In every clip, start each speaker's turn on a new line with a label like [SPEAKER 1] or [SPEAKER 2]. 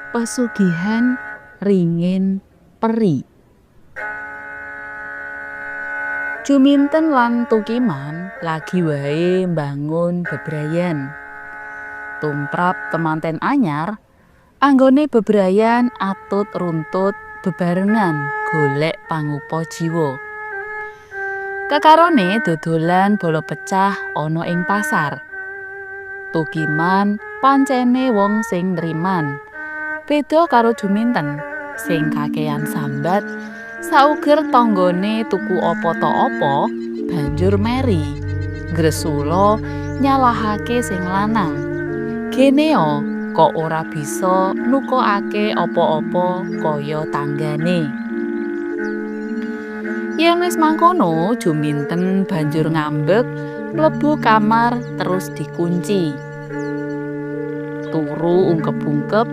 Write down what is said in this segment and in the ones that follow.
[SPEAKER 1] Pesugihan ringin peri. Juminten lan Tukiman lagi wae mbangun bebrayan. Tumrap temanten anyar, anggone bebrayan atut runtut bebarengan golek pangupa jiwa. Kekarone dodolan bala pecah ana ing pasar. Tukiman pancene wong sing nriman. Beda karo Juminten sing kakean sambat, sauger tanggane tuku apa ta apa, banjur meri. Gresula nyalahake sing lanang. Geneo kok ora bisa nukokake apa-apa kaya tanggane. Yen wis mangkono, Juminten banjur ngambek mlebu kamar terus dikunci. Turu ungkep-ungkep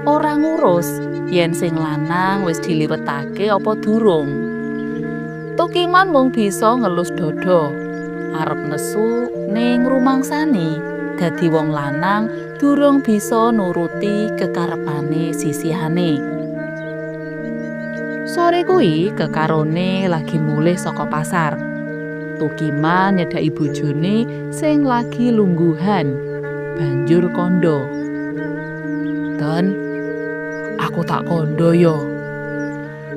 [SPEAKER 1] ora ngurus yen sing lanang wis diliwetake apa durung. Tukiman mung bisa ngelus dada, arep nesu ning rumangsani dadi wong lanang durung bisa nuruti kekarepane sisihane. Sore kuwi kekarone lagi mulih saka pasar. Tukiman nyedhaki bojone sing lagi lungguhan, banjur kandha. "Ten, aku tak kandha ya.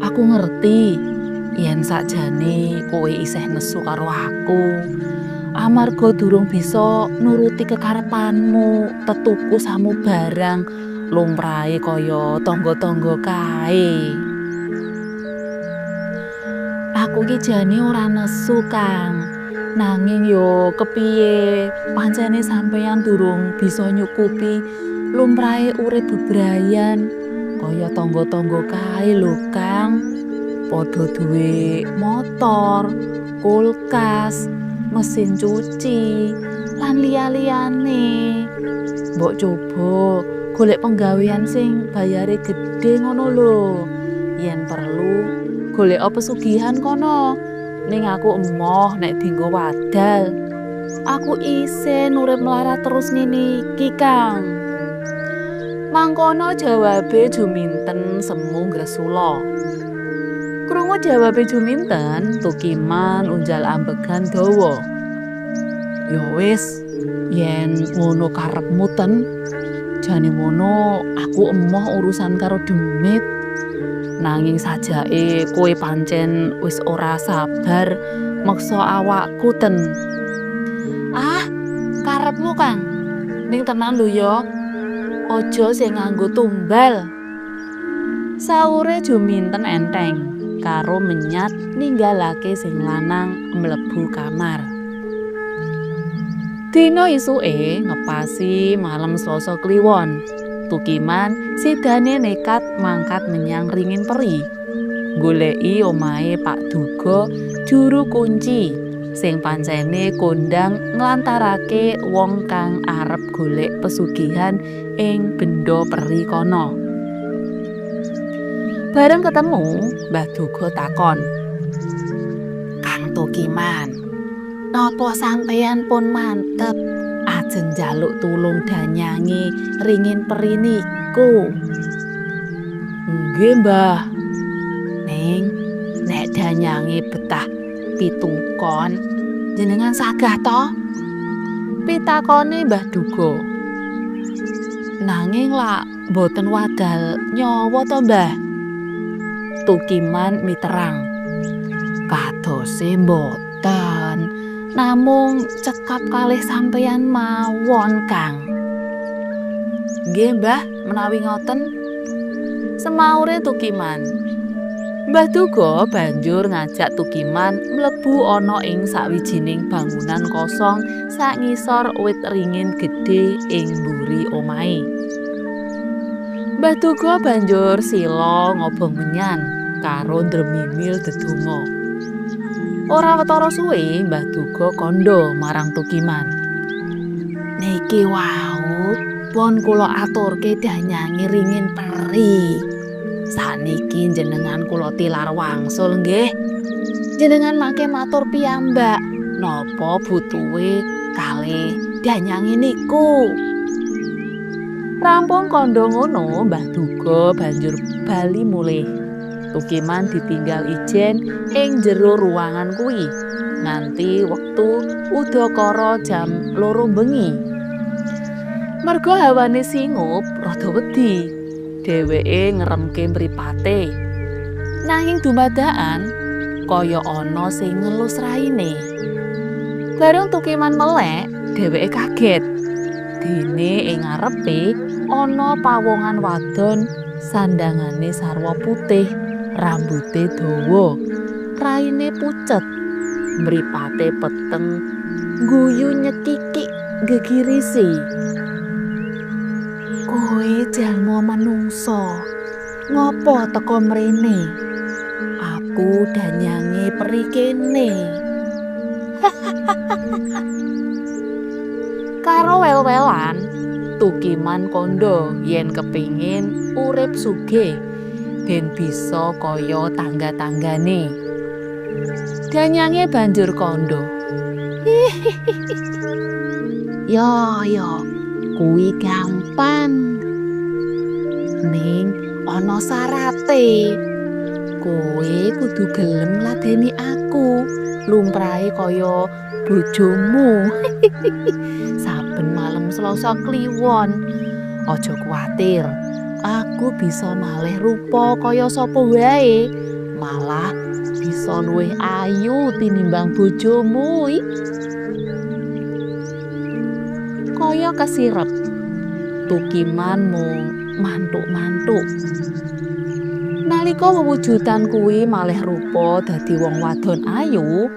[SPEAKER 1] Aku ngerti yen sakjane kowe isih nesu karo aku, amarga durung bisa nuruti kekarepanmu tetuku samu barang lumrahe kaya tangga-tangga kae. Aku ki jane ora nesu, Kang. Nanging yo kepiye, pancene sampeyan durung bisa nyukupi lumrahe urip bebrayan kaya tangga-tangga kae lho, Kang. Padha duwe motor, kulkas, mesin cuci, lan liya-liyane. Mbok coba golek penggawean sing bayare gedhe ngono lho. Yen perlu golek pesugihan kono. Ning aku emoh nek dinggo wadal. Aku isin urip mlarat terus ngene iki, Kang." Mangkono jawabe Juminten semu ngresula. Krungu jawabe Juminten, Tukiman unjal ambegan dawa. "Ya wis, yen ngono karepmu ten, jane ngono aku emoh urusan karo demit. Nanging sajake kowe pancen wis ora sabar meksa awakku ten." "Ah, karepmu, Kang. Ning tenan lho ya, aja sing nganggo tumbal." Saure Juminten enteng karo menyat ninggalake sing lanang mlebu kamar. Dina isuke ngepasi malem Selasa Kliwon. Tukiman sidane nekat mangkat menyang Ringin Peri. Goleki omahe Pak Duga juru kunci sing pancene kondang nglantarake wong kang arep golek pesugihan ing benda peri kono. Bareng ketemu, Mbah Duga takon, "Kang Tukiman, napa sampeyan pun mantep ajeng njaluk tulung danyange Ringin Peri niku?" "Nggih, Mbah. Ning nek danyange betah pitukon, jenengan sagah to?" pitakone Mbah Duga. "Nanging lak mboten wadal nyawa to, Mbah?" Tukiman miterang. "Kadose mboten, namung cekap kalih sampeyan mawon, Kang." "Nggih, Mbah, menawi ngoten." Semaure Tukiman. Mbah Duga banjur ngajak Tukiman mlebu ana ing sawijining bangunan kosong sak ngisor wit ringin gedhe ing mburi omahe. Mbah Duga banjur sila ngobong menyan karo ndremimil dedonga. Ora ketara suwe Mbah Duga kandha marang Tukiman. "Niki wau pun kula aturke danyange Ringin Peri. Saniki jenengan kula tilar wangsul nggih. Jenengan mangke matur piyambak napa butuhe kalih danyange niku." Rampung kandha ngono, Mbah Duga banjur bali mulih. Tukiman ditinggal ijen ing jero ruangan kuwi nganti wektu udakara jam 2 bengi. Merga hawane singup rada wedi, dheweke ngeremke mripate. Nanging dumadakan kaya ana sing ngelus raine. Bareng Tukiman melek, dheweke kaget. Dene ing ngarepe ana pawongan wadon sandangane sarwa putih, rambute dawa, raine pucet, mripate peteng, guyu nyekikik gegirisi. Kowe jalma manungsa, ngopo teka mrene? Aku danyange peri kene. Karo wel-welan, Tukiman kandha yen kepingin urip sugih ben bisa kaya tangga-tanggane. Danyange banjur kandha. Yo yo, kuwi gampang. Ning ana syarate. Kowe kudu gelem ngladeni aku, lumrahe kaya bojomu. Saben malem Selasa Kliwon. Aja kuwatir, aku bisa malih rupa kaya sapa wae. Malah bisa luwih ayu tinimbang bojomu. Kaya kesirep, Tukiman mung mantuk-mantuk. Nalika wewujudan kuwi malih rupa dadi wong wadon ayu,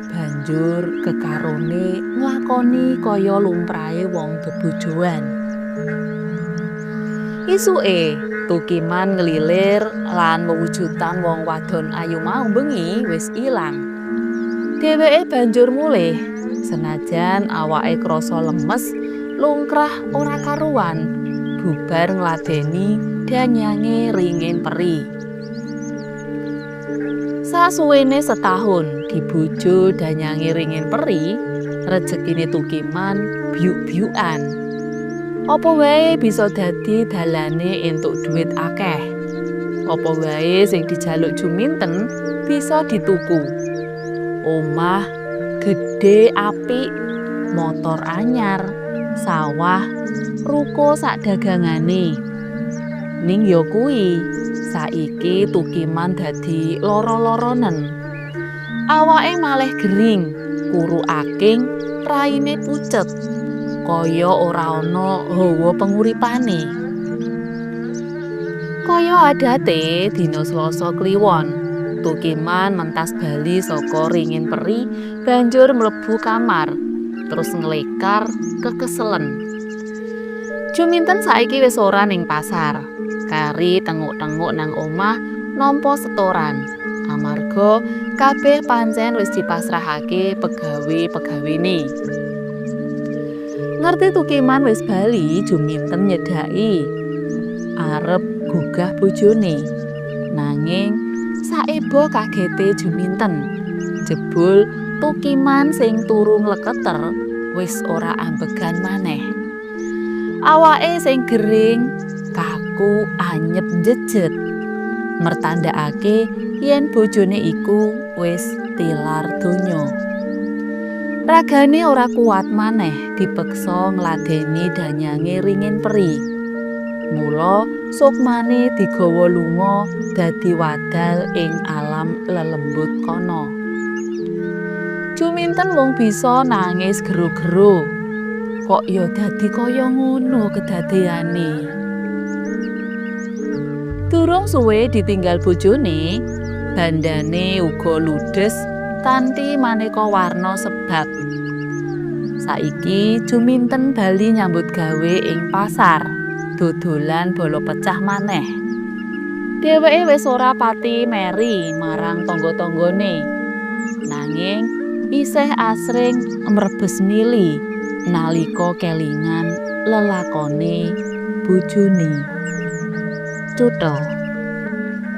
[SPEAKER 1] banjur kekarone nglakoni kaya lumrahe wong bebojoan. Isuke Tukiman nglilir lan wewujudan wong wadon ayu mau bengi wis ilang. Dheweke banjur mulih, senajan awake krasa lemes, lungkrah ora karuan, bubar ngladeni danyange ringin peri. Sasuwene setahun dibojo danyange ringin peri, rejekine Tukiman byuk-byukan. Apa wae bisa dadi dalane entuk duit akeh. Apa wae sing dijaluk Juminten bisa dituku. Omah gedhe apik, motor anyar, sawah, ruko sak dagangane. Ning ya kuwi, saiki Tukiman dadi loro-loronen. Awake malih gering, kuru aking, raine pucet. Kaya ora ana hawa penguripane. Kaya adate dina Selasa Kliwon, Tukiman mentas bali saka ringin peri, banjur mlebu kamar, terus nglekar kekeselen. Juminten saiki wis ora ning pasar. Kari tenguk-tenguk nang omah nampa setoran. Amarga kabeh pancen wis dipasrahake pegawe-pegawene. Ngerti Tukiman wis bali, Juminten nyedhaki arep gugah bojone. Nanging saeba kagete Juminten, jebul Tukiman sing turu ngleketer wis ora ambegan maneh. Awake sing gering, kaku, anyep jejet, mertandakake yen bojone iku wis tilar donya. Ragane ora kuat maneh dipeksa ngladeni danyange ringin peri. Mula sukmane digawa lunga dadi wadal ing alam lelembut kono. Juminten mung bisa nangis gero-gero. Kok ya dadi kaya ngono kedadeane. Durung suwe ditinggal bojone, bandane uga ludes kanthi maneka warna sebab. Saiki Juminten bali nyambut gawe ing pasar, dodolan bala pecah maneh. Dheweke wis ora pati meri marang tangga-tanggane. Nanging isih asring mrebes mili nalika kelingan lelakone bojone. Cutha.